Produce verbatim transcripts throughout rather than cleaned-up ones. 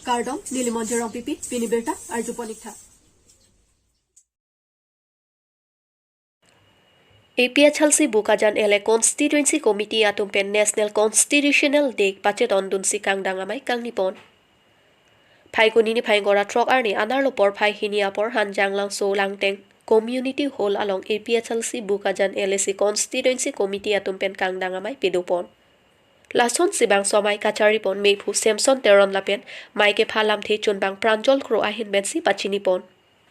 Kardom, neli Monjir Rongpipi, pini birta arjupon ik tha. A P H L C Bokajan L A Constituency Committee atum pen National Constitutional Day pachetondunsi kangdang amei kangnipon. Phaikuni niphai ingkoi ra throk arni anerlo porphai hini apor Hanjanglangso Langteng Community Hall along A P H L C Bokajan L A C Constituency Committee atum pen kangdang amei pedopon. Lasonsi bangso amei kacharipon mephu Samson Teron lapen mei kepha lamthe chunbang Pranjal Kro ahin pensi pachinipon.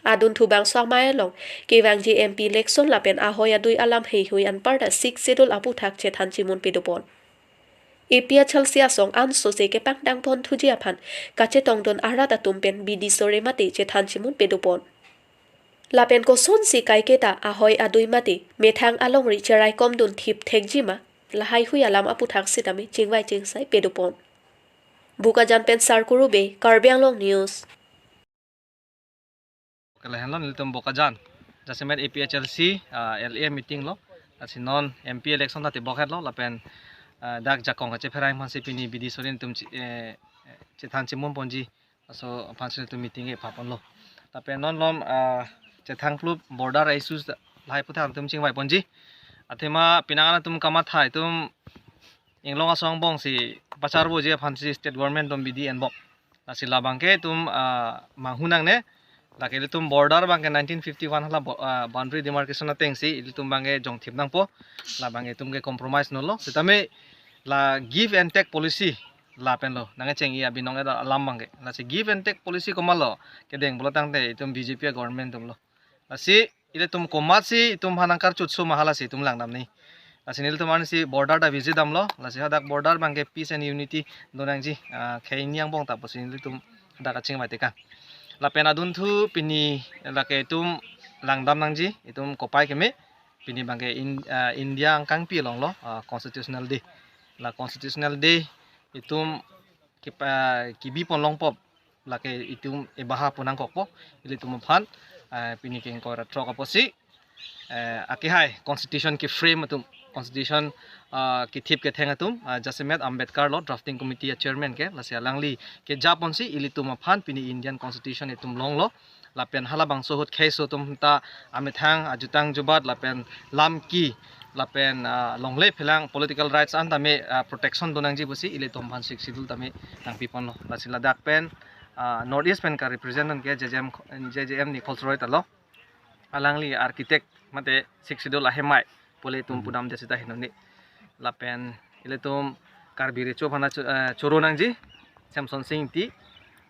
Adunthu bangso amei along kevangji M P election lapen ahoi adui alam heihui anparta Sixth Schedule aputhak chethan chimun pedopon. A P H L C asong ansose kepangdangpon thuji aphan kachetongdun arat atum pen bidi sore mate chethan chimun pedopon. Lapen kosonsi kaiketa ahoi adui mate methang alongri cheraikomdun thip thekji ma, lahaihui alam aputhak sitame chingvai chingsai pedopon. Bokajan pen Sarkuru Bey, Karbi Anglong News. Kalahenlo nelitum Bokajan jasemet A P H L C, ah, L A meeting lo. Lasi non M P election ta tebok hetlo lapen, ah, dak jakong kachepherai mansi pini bidi sore nelitum chi-, eh, eh, chethan chimunponji. Laso aphansi nelitum meeting kephaponlo. Lapen non lom, ah, chethangplup border issues ta lahai aputhak nelitum chingvaiponji. Athema penang an nelitum kamatha itum inglong aso angbongsi pacharvoji aphansi state government atum bidi enbom. Lasi labangke itum, ah, manghu nangne. Lake ilitum border abangke nineteen fifty-one hala bo-, ah, boundary demarcation atengsi ilitum abangke jongthip nangpo. Labangke itum ke compromise nolo. Sitame la give and take policy lapenlo. Nangkecheng-i abinong eda alam abangke. Lasi give and take policy komatlo kedeng pulo tangte itum B J P government atumlo. Lasi ilitum komatsi itum aphan nangkarchutso ma halasi itum langdamnei. Lasi nelitum ansi border ta visit damlo. Lasi hadak border abangke peace and unity donangji, ah, khei ni angbong ta pusi nelitum hadak kachingvai tekang. Lapen adunthu pini lake itum langdam nangji, itum kopai keme, pini abangke in-, ah, India angkangpi alonglo, ah, Constitutional Day. La Constitutional Day itum kipa-, kibipon longpo, lake itum ebaha pu nangkokpo, ilitum aphan, ah, pini ke ingkoi ra throk apotsi, eh, akehai constitution ke-frame atum, constitution, ah, kethip ketheng atum, ah, jasemet Ambedkar lo drafting committee a-chairman ke, lasi alangli kejaponsi ilitum aphan pini Indian Constitution itum longlo, lapen halabangso ahut kheiso atum ta amethang ajutang jubat lapen lamki lapen, ah, longle phelang political rights an tame, ah, protection donangji pusi ilitum aphan Sixth Schedule tame nangpiponlo. Lasi ladak pen, ah, North East pen ka-represent ke J J M, J J M Nichols Roy ta lo. Alangli architect mate Sixth Schedule ahem amei pu ilitum pudamde seta hinoni. Lapen ilitum Karbi Recho aphan cho-, eh, choro nangji Samson Sing Ingti,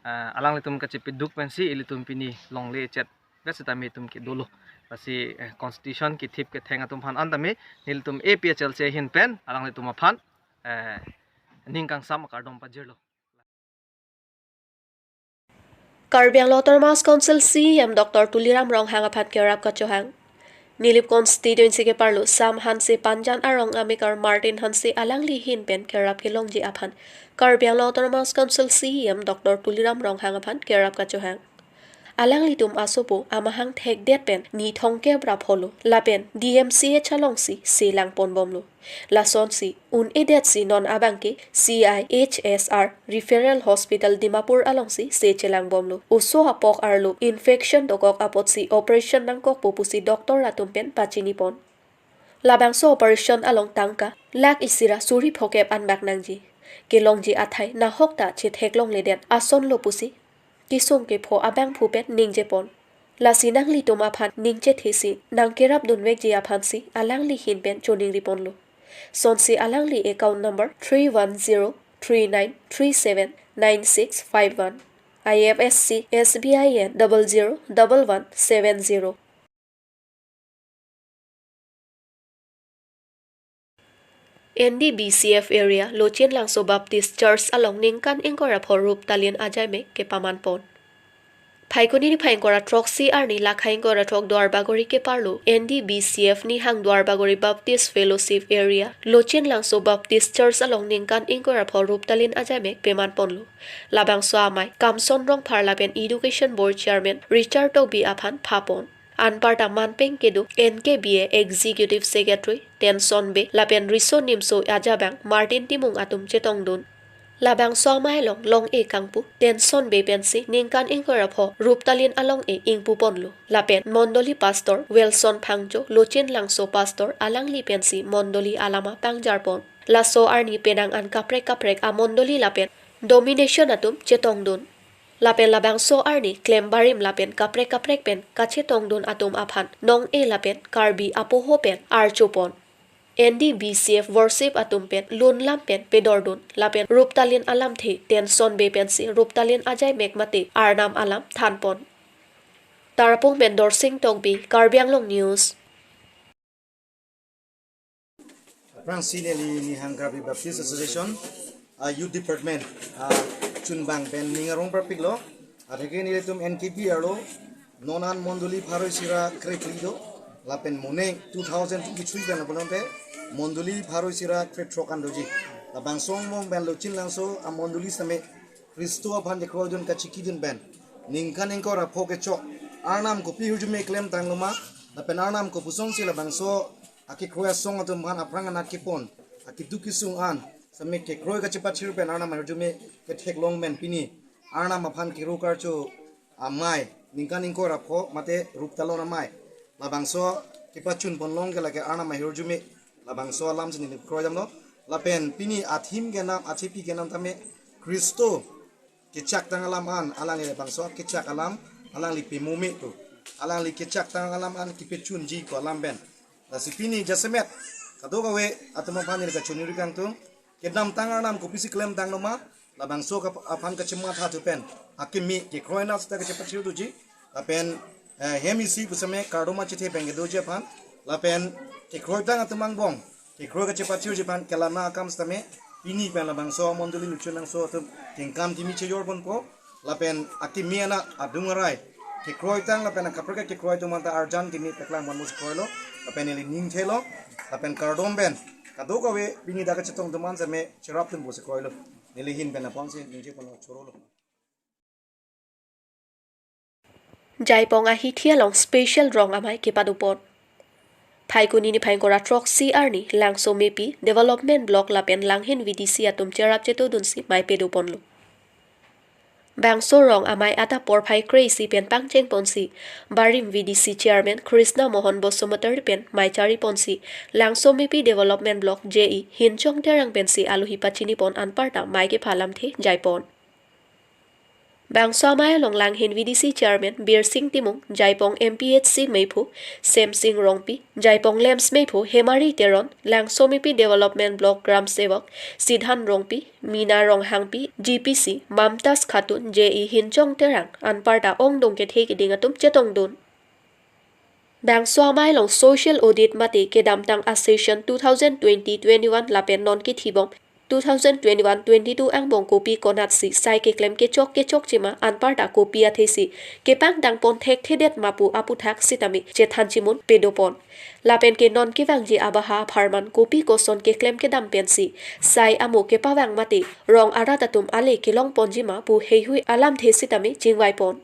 eh, alanglitum kachepeduk pensi ilitum pini longle chet vet sitame itum kedolo. Lasi, eh, constitution kethip ketheng atum aphan an tame nelitum A P H L C ahin pen alanglitum aphan, eh, ning kangsam akardom pajirlo. Karbi Anglong Autonomous Council C E M Doctor Tuliram Ronghang aphan kerap kachohang. Nilip constituency keparlo Sam Hanse Panjan arong amekar Martin Hanse alangli ahin pen kerap kelongji aphan Karbi Anglong Autonomous Council C E M Doctor Tuliram Ronghang aphan kerap kachohang. Alanglitum asopo amahang thekdet pen ni thomkep ra pholo lapen D M C H alongsi se langponbomlo. Lasonsi un-edetsi non abangke C I H S R Referral Hospital Dimapur alongsi se chelangbomlo. Oso apok arlo infection dokok apotsi operation nangkokpo pusi doctor atum pen pachinipon. Labangso operation along tangka lakh isi ra suri phokep anbak nangji. Kelongji athai nahok ta chetheklongledet asonlo pusi kesung kepho abangphu pen ningjepon. Lasi nanglitum aphan ningchethesi nangkerapdunvekji aphansi alangli ahin pen choningriponlo. Sonsi alangli account number three one zero three nine three seven nine six five one, I F S C S B I N double zero double one seven zero. N D B C F area Lochen Langso Baptist Church along ningkan ingkoi ra pho rup talin ajaimek kepamanpon. Phaikuni niphai ingkoi ra throksi arni lakhai ingkoi ra throk Duarbagori keparlo N D B C F Nihang Duarbagori Baptist Fellowship area Lochen Langso Baptist Church along ningkan ingkoi ra pho rup talin ajaimek pemanponlo. Labangso amei Kamson Rongphar lapen Education Board Chairman Richard Tokbi aphan phapon. Anparta manpeng kedo N K B A Executive Secretary Tenson Bey lapen Riso Nimso Ajabang Martin Timung atum chetongdun. Labangso amei along long-e kangpu Tenson Bey pensi ningkan ingkoi ra pho Ruptalin along-e ingpuponlo. Lapen Mondoli Pastor Wilson Phangcho, Lochin Langso Pastor, alangli pensi Mondoli alama pangjarpon. Laso arni penang an kaprek kaprek amondoli lapen domination atum chetongdun. Lapen labangso arni klem barim lapen kaprek kaprek pen kachetongdun atum aphan nong-e lapen Karbi apoho pen archopon. N D B C F worship atum pen lunlam pen pedordun lapen Ruptalin alamthe Tenson Bey pensi Ruptalin ajai mek mate Arnam alam thanpon. Tarapung pen Dorsing Tokbi, Karbi Anglong News. Aphrangsi neli Nihang Karbi Baptist Association, ah, Youth Department, ah, chunbang pen ning arong parpiklo. Atheke nelitum N K B arlo non an mondoli pharo isi ra krephli do. Lapen moning two thousand twenty-three pen apalonte mondoli pharo isi ra krethrok an doji. Labangso angbong pen Lochin Langso amondoli sitame Khristo aphan kekroidun kachikidun pen ningkan ingkoi ra pho kechok Arnam kopi ahirjume klemtanglo ma, lapen Arnam kopusonsi labangso akekroi asong atum aphan aphrang anat kepon, akeduk kesung an sitame kekroi kachepathir pen Arnam ahirjume ketheklong pen pini Arnam aphan kero karcho amei ningkan ingkoi ra pho mate Ruptalin amei, labangso kepachunpon long ke lake Arnam ahirjume, labangso alam si neli kroidamlo. Lapen pini a-theme kenam, athepi kenam tame Khristo kechaktang alam an, alangli labangso kechak alam alangli pemome pu, alangli kechaktang alam an kepachunji pu alam pen. Lasi pini jasemet kadokave atum aphan neli kachoniri kangtung, kedamtang Arnam kopisi klemtanglo ma, labangso kap-, aphan kachematha thu pen akimi kekroi anat sita kachepathir doji. Lapen, eh, hem isi pu sitame kardom achethe pen kedoji aphan, lapen kekroitang atum angbong kekroi kachepathirji aphan kelana akam sitame pini pen labangso mondoli Lochin Langso atum kengkam kimi chejorponpo. Lapen akimi anat adung arai kekroitang lapen akaprek kekroi atum anta arjan kimi peklang mon mus kroilo. Lapen neli ningthelo, lapen kardom pen kadokave pini dak kachetong atum an sitame cherapdunpo si kroilo. Neli ahin pen aphansi ningjeponlo, chorolo. Jaipong ahithi along special rong amei kepadopon. Phaikuni niphai ingkoi ra throksi arni Langso Mepi Development Block lapen Langhin V D C atum cherap chetodunsi mei pedoponlo. Bangso rong amei adap porphai kre-isi pen pangchengponsi barim V D C Chairman Krishna Mohan Basumatary pen mei chariponsi Langso Mepi Development Block J E Hinchong Terang pensi alohi pachinipon anparta mei kepha lamthe jaipon. Bangso amei along Langhin V D C Chairman Birsing Timung, Jaipong M P H C meiphu Semsing Rongpi, Jaipong LAMPS meiphu Hemari Teron, Langso Mepi Development Block Gram Sevak Sidhan Rongpi, Mina Ronghangpi, G P C Mamtas Khatun, J E Hinchong Terang anparta ongdung kethe keding atum chetongdun. Bangso amei along social audit mate kedamtang a-session two thousand twenty twenty-one lapen non kethibom two thousand twenty-one twenty-two angbong kopi konatsi sai keklem kechok kechokche ma anparta kopi athesi kepangdangpon thekthedet ma pu aputhak sitame chethan chimun pedopon. Lapen ke non kevangji abaha apharman kopi koson keklem kedam pensi sai amo kepavang mate rong arat atum ale kelongponji ma pu heihui alamthe sitame chingvaipon.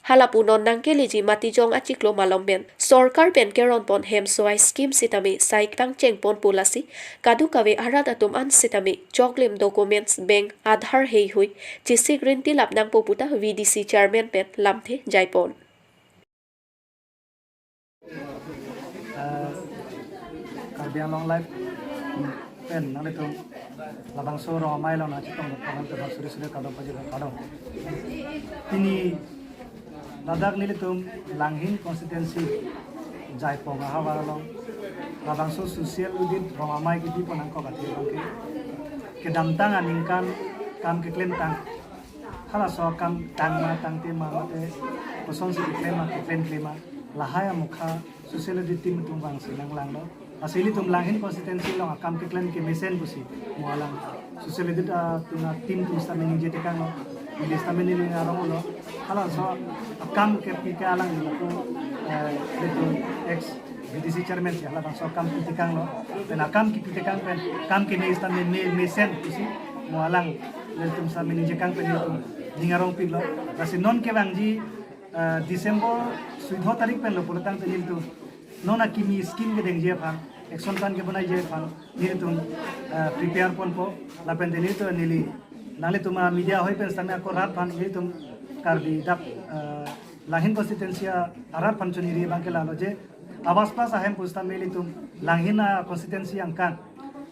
Halapu non nangkeleji Matijong achiklo malom pen sorkar pen keronpon hemsowai scheme sitame sai pangchengponpo, lasi kadokave arat atum an sitame choklim documents, bank, Aadhaar heihui chesik rinti lap nangpo puta V D C Chairman pen lamthe jaipon. Eh, Karbi Anglong Live pen nanglitum labangso rong amei along nangchetong kardom, kardom suri suri kardom pajir kardom. Pini ladak nelitum Langhin constituency Jaipong ahavar along labangso social audit rong amei kepipon nangkok athe abangke kedamtang aningkan kam keklemtang, halaso akam tangma tangte ma mate kosonsi keklem ma keklemkle ma, lahai amokha social audit team atum vangsi nanglanglo. Lasi ilitum Langhin constituency along akam keklem kemesen pusi mo alang social audit atum a-team atum sitame ningje tekanglo, neli sitame neli ning aronglo. Halaso akam kepi ke alang ilitum, eh, ilitum ex V D C Chairman si halabangso akam kepi tekanglo. Pen akam kepi tekang pen kam keme sitame me, mesen pusi mo alang ilitum sitame ningje kang pen ilitum ning arongpiklo. Lasi non kevangji, eh, December suido tarik penlo pulotangte nelitum non akimi scheme kedengji aphan, action plan kebonaiji aphan nelitum, eh, prepare ponpo. Lapen nelitum neli Nanglitum a media ahoi pen sitame ako rat aphan ilitum Karbi dak, eh, Langhin constituency arat aphan choningri abang ke lalo je, Awas Plus ahem pusitame ilitum Langhin a constituency angkan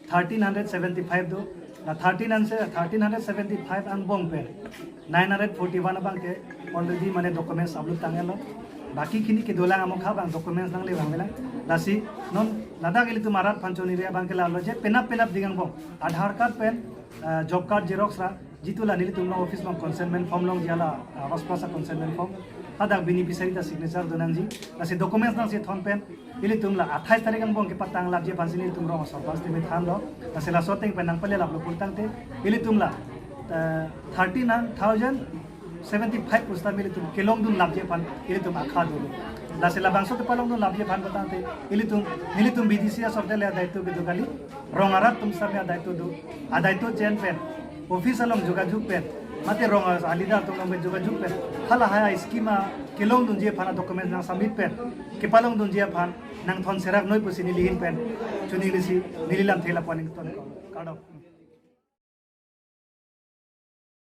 thirteen hundred seventy five do, la thirteen hundred, thirteen hundred seventy five angbong pen nine hundred forty one abang ke already mane documents upload tanglo. Baki khini kedolang amokha abang documents nangle abang bilang. Lasi non ladak ilitum arat aphan choningri abang ke lalo je penap penap ding angbong, Aadhaar card pen, eh, job card xerox ra, jitu la nelitum long office long consentment form longji, hala, eh, Awas Plus a consentment form. Hadak beneficiary ta signature do nangji. Lasi documents nangchethon pen ilitum la athais tarik angbong kepatang lapji aphan si nelitum rong asor bas timi thanlo. Lasi laso ateng pen nangpale laplo pulotangte ilitum la, eh, thirteen thousand seventy five pusitame ilitum kelongdun lapji aphan ilitum akha dolo. Lasi labangso kepalongdun lapji aphan pulotangte ilitum, nelitum B D C asor dele adaito kedo kali, rong arat atum sitame adaito do, adaito chen pen office along jogajog pen, mate rong a-leader atum along pen jogajog pen, halahai a-scheme a kelongdunji aphan a-document nang submit pen, kepalongdunji aphan nangthon serak noi pusi nelihin pen choningri si neli lamthe lapu-an ington. Kardom.